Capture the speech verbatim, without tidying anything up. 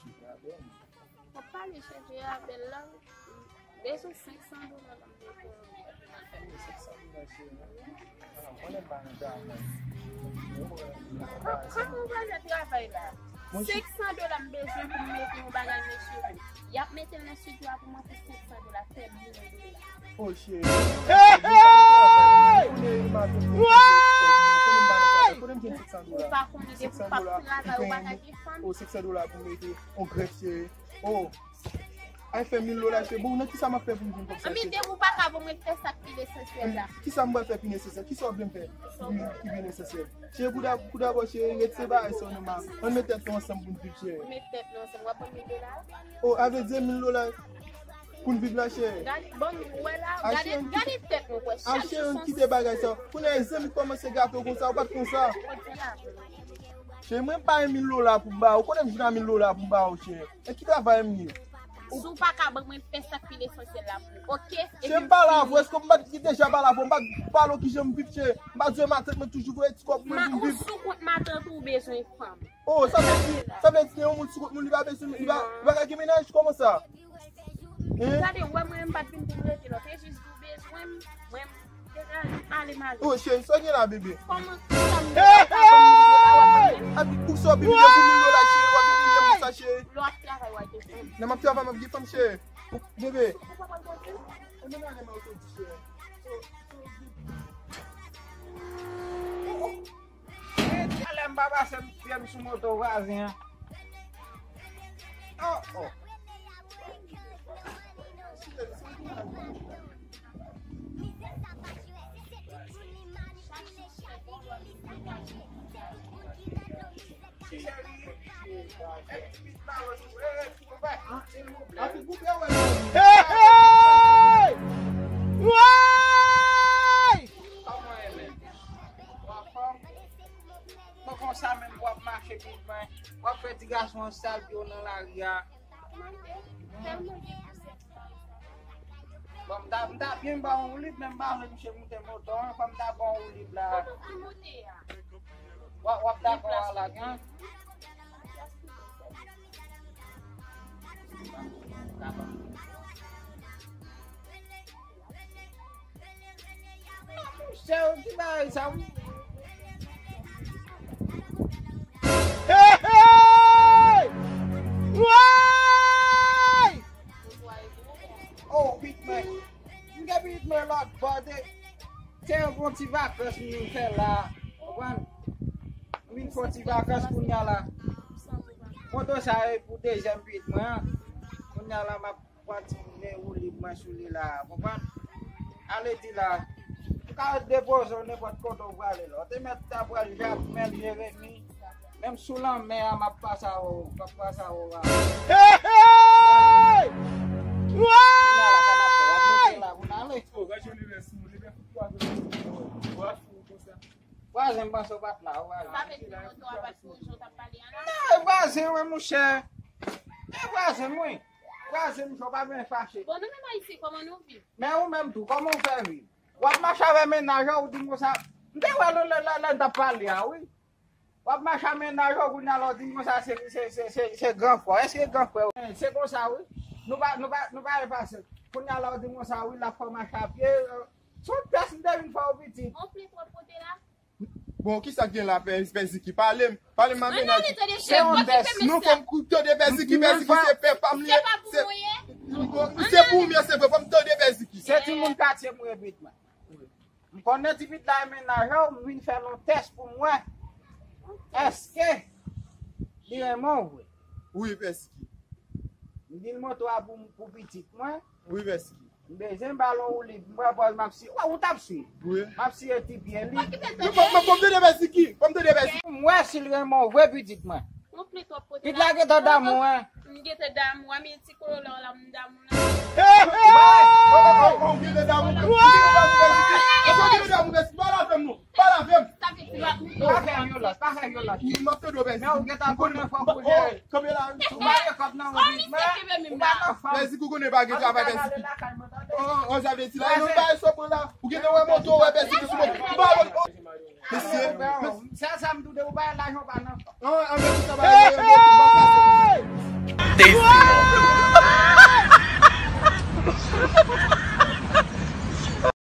Cheve a bèl. W ap pale cheve a bèl la. Bezwen senk san dola la m bezwen. Senk san dola, cheri. Konnen m pa nan travay. Kòman w pral nan travay la? Senk san dola m bezwen pou m mete yon bagay nan cheve. Y ap mete l nan estidyo a pou mwen pou senk san dola, fè mil dola. Oh, cheri. Hey, hey! Ou pa konnen depi w p ap travay, ou pa ka gen fanm. Oh, senk san dola pou mete yon grèf, cheri. Oh. Ay, fè mil dola, cheri. Bon, nan kisa m ap fè pou m jwenn kòb sa, cheri? Anmite, ou pa ka ban mwen fè sa k pi nesesyè la. Kisa m pral fè pi nesesyè? Kisa w vle m fè? Ki pi nesesyè? Cheri, pou da-, pou dabò, cheri, ret se bagay sa w nan ma. Ann met tèt nou ansanm pou n viv, cheri. Met tèt nou ansanm, w ap ban m mil dola? Oh, a vle di mil dola pou n viv la, cheri. Gade, bon, ou wè la, gade, gade tèt nou, kwè. A, cheri, kite bagay sa. Kounye a, zanmi kòmanse gate w konsa, ou pa t konsa. Cheri, mwen pa gen mil dola pou m ba ou. Konnen m jwenn a mil dola pou m ba ou, cheri. E ki travay m ye? Si w pa ka ban mwen, fè sa k pi lesansyèl la pou ou, oke? Cheri, m pale avè w. Èske m pa t deja pale avè w? M pa t pale w kijan m viv, cheri. M pa di w matant mwen toujou voye ti kòb pou mwen pou m viv. Ou sou kont matant ou bezwen fanm. Oh, sa vle di, sa vle di gen yon moun sou kont moun, li pa bezwen, li pa, li pa ka gen mennaj, kòman sa? Hein? Gade, ou wè mwen, m pa t vin pou m rete la. Se jis ou bezwen m, mwen, m degaje m ale, m ale. Oh, cheri, sa gen la, bebe? Kòman sa m... Hey, hey! Ak pou sa w ap imilye m pou mil dola, cheri, w ap imilye m pou sa, cheri. Lè w ap travay, w ap gen fanm. Lè m ap travay, m ap gen fanm, cheri. Bebe. Ou pa pral konte? Ou menm ale, m al konte, cheri. Talè m pa pase m pye m sou moto vwazen an. Oh, oh. Hey, hey! Woy! Kòman e menm? W anfòm? Mwen konsa menm, w ap mache bit mwen. W ap fè ti gason an sal pye w nan lari a. Bon, m ta, m ta byen ba w yon woulib, men m pa vle misye moute moto an, fò m ta ba w yon woulib la. W ap, w ap dakò a la, gen? Monchè, ki bagay sa, wi? Hey, hey! Woy! Oh, bit mwen. M gen bit mwen lòt bò de. Se yon bon ti vakans m vin fè la. Konprann? M vin fè yon ti vakans kounye a la. Moto sa e pou dezyèm bit mwen an. Kounye a la, m ap pran ti men woulib mwen sou li la, konprann? Ale di la, ou ka depoze w nenpòt kote w prale la. Ou te mèt ta pral Jakmèl, Jeremi, menm sou lanmè a, m ap pase avè w, m ap pase avè w la. Hey, hey! Kounye a la, sa n ap fè, w ap moute la pou n ale. Vwazen, m panse w pa t la, vwazen. Sa vle di moto a pa t pou jan w t ap pale a la? Non, vwazen, wi, monchè. E vwazen, wi. Vwazen, monchè, w pa bezwen fache. Bon, nou menm Ayisyen, kòman nou viv? Men ou menm tou, kòman w fè viv? W ap mache avè mennaj ou, ou di m konsa. M te wè lè, lè, lè, lè n t ap pale a, wi. W ap mache a mennaj ou, kounye a la w di m konsa se, se, se, se, se gran frè w. Èske gran frè w? Se konsa, wi. Nou pa, nou pa, nou pa efase. Kounye a la w di m konsa, wi, l ap fè w mache a pye. Se yon tès m te vin fè w, pitit. Gonfle twòp kote la. Bon, kisa k gen la, pè, pè Ziki? Pale m, pale m a mennaj. Se yon tès. Non, fò m kou-, tande pè Ziki, pè Ziki se pè pa m li ye. Se pou mwen, se vre, fò m tande pè Ziki. Se timoun katye m ye, bit mwen. M konnen ti pitit la e mennaj ou, m vin fè l yon tès pou m wè èske li renmen w vre. Wi, pè Ziki. M di l moto a pou, pou pitit mwen. Wi, pè Ziki. M bezwen ba l yon woulib, m pran pòz m ap siye. Wè, ou t ap siye. Wi. M ap siye ti pye li. Fò m tande pè Ziki, fò m tande pè Ziki. M wè si l renmen w vre, pitit mwen. Pitit la gentan damou, en. M gentan damou, a, men ti kolo la, la, m damou la. Hey, hey! Ou gentan damou, ou gentan damou, pè Ziki. Èske ou gentan damou, pè Ziki? Pale avè m non. Pale avè m. Pa fè vyolans, pa fè vyolans. M ap tande w, pè Ziki. Men ou gentan konnen fòk ou jere. Kanpe la. Ou pa gen kòb nan men, ou pa nan fanm. Pè Ziki, ou konnen pa gen travay, pè Ziki. Oh, oh, sa vle di la, yon bagay sou pran la. Ou gentan wè moto, wè pè Ziki sou moto. Ou pa wè, oh. Mesye, sèl sa m tou de ou pa lajan, ou pa nan fanm. An, an, men sa ba yo, yo, yo, yo, yo, yo. It's